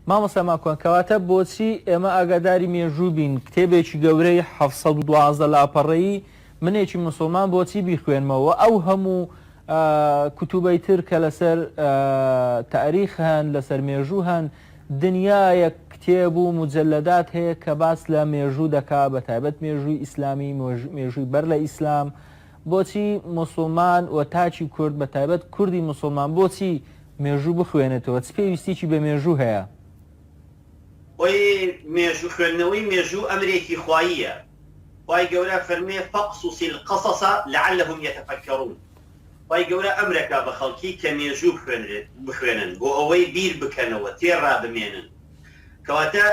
مامۆستا ماکوان کەواتە بۆچی ئێمە ئاگاداری مێژوو بین کتێبێکی گەورەی 712 لاپەڕەیی منێکی مسوڵمان بۆچی بیخوێنمەوە ئەو هەموو کوتوبەی تر کە لەسەر تاریخ هەن لەسەر مێژوو هەن دنیایەک کتێب و موجەلەدات هەیە کە باس لە مێژوو دەکا بە تایبەت مێژووی ئیسلامی مێژووی بەر لە ئیسلام بۆچی موسڵمان و تاکی کورد بە تایبەت کوردی موسڵمان بۆچی مێژوو بخوێنێتەوە چ پێویستیی بە مێژوو هەیە؟ خۆی مێژوو خوێندنەوەی مێژوو ئەمرێکی خواییە خوای گەورە فەرموێ فاقصص القصص لعلهم یتفکرون خوای گەورە ئەمرەکا بە خەڵکی کە مێژوو بخوێنرێت بخوێنن بۆ ئەوەی بیر بکەنەوە تێڕابمێنن کەواتە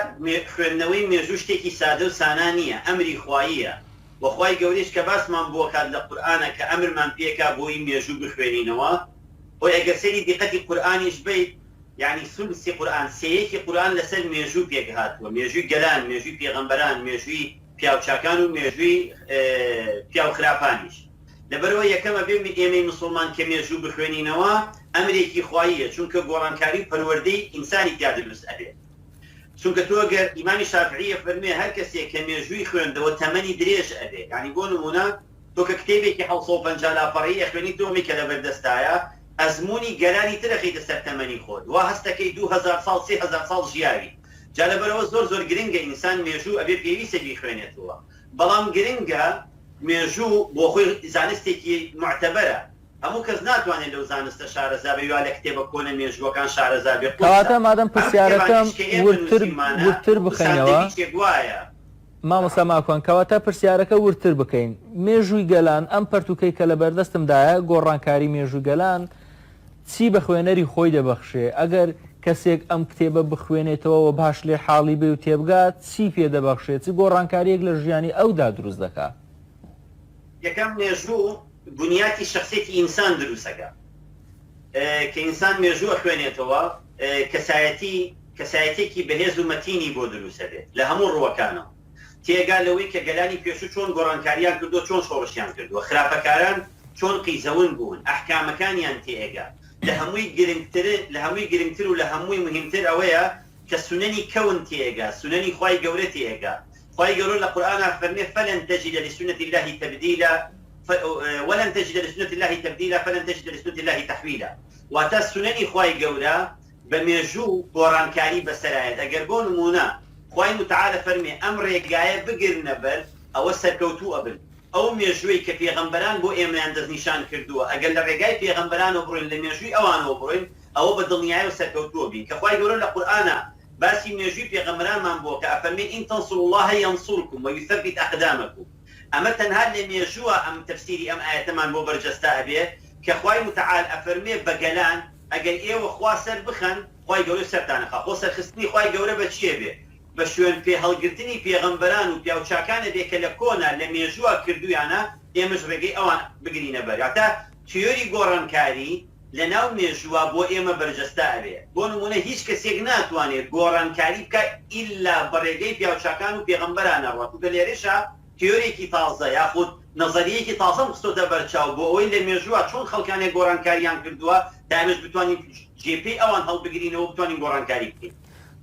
خوێندنەوەی مێژوو شتێکی سادە و سانا نییە ئەمری خواییە وە خوای گەورەیش کە باسمان بۆ کات لە قورئانا کە ئەمرمان پێکا بۆی مێژوو بخوێنینەوە خۆی ئەگەر سەیری دیقەتی قورئانیش بەیت یانی سولسی قورئان سێیەکی قورئان لەسەر مێژوو پێک هاتووە مێژووی گەلان مێژووی پێغەمبەران مێژووی پیاوچاکان و مێژووی پیاو خراپانیش لەبەرئەوە یەکەم ئەبێ ئێمەی مسوڵمان کە مێژوو بخوێنینەوە ئەمرێکی خواییە چونکە گۆڕانکاری و پەروەردەی ئینسانی تیا دروست ئەبێت چونکە تۆ گەر ئیمامی شافعی ئەفەرموێ هەر کەسێک کە مێژووی خوێندەوە تەمەنی درێژ ئەبێ یانی بۆ نموونە تۆ کە کتێبێکی 750 لاپەڕەیی ئەخوێنی تۆ ئەمەی کە لەبەر دەستایە ئەزموونی گەلانی تر ئەخەیتە سەر تەمەنی خۆت وا هەستەکەی 2000 ساڵ 3000 ساڵ ژیاوی جا لەبەرئەوە زۆر زۆر گرنگە ئینسان مێژوو ئەبێ پێویستە بیخوێنێتەوە بەڵام گرنگە مێژوو بۆ خۆی زانستێکی موعتەبەرە هەموو کەس ناتوانێت لەو زانستە شارەزا بێ یا لە کتێبە کۆنە مێژووەکان شارەزا بێ قورسە کەواتە مادەم ئەم پرسیارەکەم کتێبانەیش کە ئێمە وردتر نووسیومانە وردتر وەکو بخەینەوە، ساندەویچێک وایە. مامۆستا ماکوان کەواتە پرسیارەکە وردتر بکەین مێژووی گەلان ئەم پەرتوکەی کە لەبەردەستمدایە گۆڕانکاری مێژووی گەلان چی بە خوێنەری خۆی دەبەخشێ ئەگەر کەسێک ئەم کتێبە بخوێنێتەوە و باش لێ حاڵی بێ و تێبگا چی پێ دەبەخشێ چ گۆڕانکاریەک لە ژیانی ئەودا دروست دەکا؟ یەکەم مێژوو بنیاتی شەخسیەتی ئینسان دروست ئەکا کە ئینسان مێژوو ئەخوێنێتەوە کەسایەتی کەسایەتیەکی بەهێز و مەتینی بۆ دروست ئەبێت لە هەموو ڕووەکانەوە تێگا لەوەی کە گەلانی پێشوو چۆن گۆڕانکاریان کردووە چۆن شۆڕشیان کردووە خراپەکاران چۆن قیزەون بوون ئەحکامەکانیان تێئەگا لە هەمووی گرنگتر لە هەمووی گرنگتر و لە هەمووی موهیمتر ئەوەیە کە سونەنی کەون تێئەگا سونەنی خوای گەورە تێئەگا خوای گەورە لە قورئانا فەرمێ فلن تجد لسنة اللە تبدیلا ولن تجد لسنة اللە تبدیلا فلن تجد لسنة اللە تحویلا واتە سونەنی خوای گەورە بە مێژوو گۆڕانکاری بەسەرایەت ئەگەر بۆ نموونە خوای متعال فەرمێ ئەم ڕێگایە بگرنە بەر ئەوە سەرکەوتوو ئەبن ئەو مێژووەی کە پێغەمبەران بۆ ئێمەیان دەستنیشان کردووە ئەگەر لە ڕێگای پێغەمبەرانەوە بڕۆین لە مێژووی ئەوانەوە بڕۆین ئەوە بە دڵنیایەوە سەرکەوتووە بین کە خوای گەورە لە قورئانا باسی مێژووی پێغەمبەرانمان بووە کە ئەفەرمێ ان تنصروا اللە ینصرکم ویثبت اقدامکم ئەمە تەنها لە مێژووە ئەم تەفسیری ئەم ئایەتەمان بۆ بەرجەستە ئەبێ کە خوای متعال ئەفەرمێ بە گەلان ئەگەر ئێوە خوا سەر بخەن خوای گەورەش سەرتان ئەخا خۆ سەرخستنی خوای گەورە بە چیە بێ بە شوێن پێ هەڵگرتنی پێغەمبەران و پیاو چاکانە بێ کە لە کۆنا لە مێژووە کردوویانە ئێمەش ڕێگەی ئەوان بگرینە بەر واتە تیۆری گۆڕانکاری لە ناو مێژووە بۆ ئێمە بەرجەستە ئەبێ. بۆ نموونە هیچ کەسێک ناتوانێ گۆڕانکاری بکا ئیلا بە ڕێگەی پیاوچاکان و پێغەمبەرانە ڕوا چونکە لێرەشا تیۆرێکی تازە یاخود نەزەریەیەکی تازەم خستۆتە بەر چاو بۆ ئەوەی لە مێژووە چۆن خەڵکانێک گۆڕانکاریان کردووە تا ئێمەش بتوانین جێ پێی ئەوان هەڵبگرینەوە بتوانین گۆڕانکاری بکەین.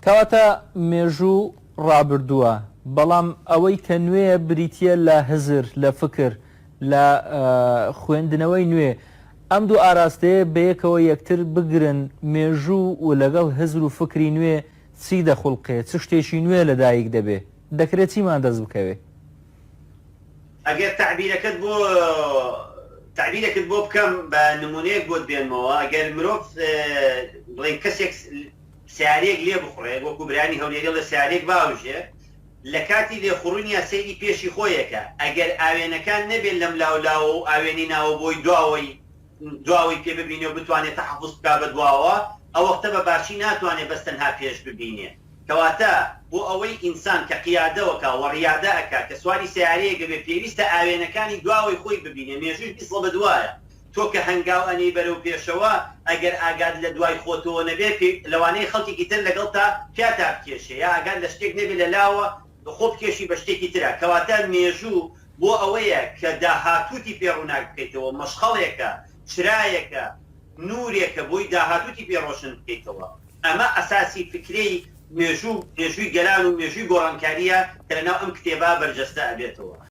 کەواتە مێژوو ڕابردووە، بەڵام ئەوەی کە نوێیە بریتییە لە هزر، لە فکر، لە خوێندنەوەی نوێ، ئەم دوو ئاراستەیە بەیەکەوە یەکتر بگرن، مێژوو و لەگەڵ هزر و فکری نوێ چی دەخوڵقێ، چ شتێکی نوێ لەدایک دەبێ، دەکرێ چیمان دەست بکەوێ؟ ئەگەر تەعبیرەکەت بۆ تەعبیرێکت بۆ بکەم بە نموونەیەک بۆت بێنمەوە، ئەگەر مرۆڤ بڵێین کەسێک سەیارەیەک لێ بخوڕێ، وەکوو برایانی هەولێری ئەڵێ سەیارەیەک باوژێ، لە کاتی لێخوڕینیا سەیری پێشی خۆی ئەکا ئەگەر ئاوێنەکان نەبێ لەم لاو لاوە و ئاوێنەی ناوە بۆی دواوەی دواوەی پێ ببینێ و بتوانێ تەحەفوز بکا بە دواوە ئەوەختە بە باشی ناتوانێ بەس تەنها پێش ببینێ کەواتە بۆ ئەوەی ئینسان کە قیادەوەکا وە ڕیادە ئەکا کە سواری سەیارەیەک ئەبێ پێویستە ئاوێنەکانی دواوەی خۆی ببینێ مێژووش بیسڵە بە دوایە تۆ کە هەنگاو ئەنێی بەرەو پێشەوە ئەگەر ئاگات لە دوای خۆتەوە نەبێ پێ لەوانەیە خەڵکێکی تر لەگەڵتا پیاتا بکێشێ یا ئاگات لە شتێک نەبێ لە لاوە خۆ بکێشی بە شتێکی ترا کەواتە مێژوو بۆ ئەوەیە کە داهاتووتی پێ ڕووناک بکەیتەوە مەشخەڵێکە چرایەکە نوورێکە بۆی داهاتووتی پێ ڕۆشن بکەیتەوە ئەمە ئەساسی فکرەی. مێژوو مێژووی گەلان و مێژووی گۆڕانکارییە کە لەناو ئەم کتێبە بەرجەستە ئەبێتەوە.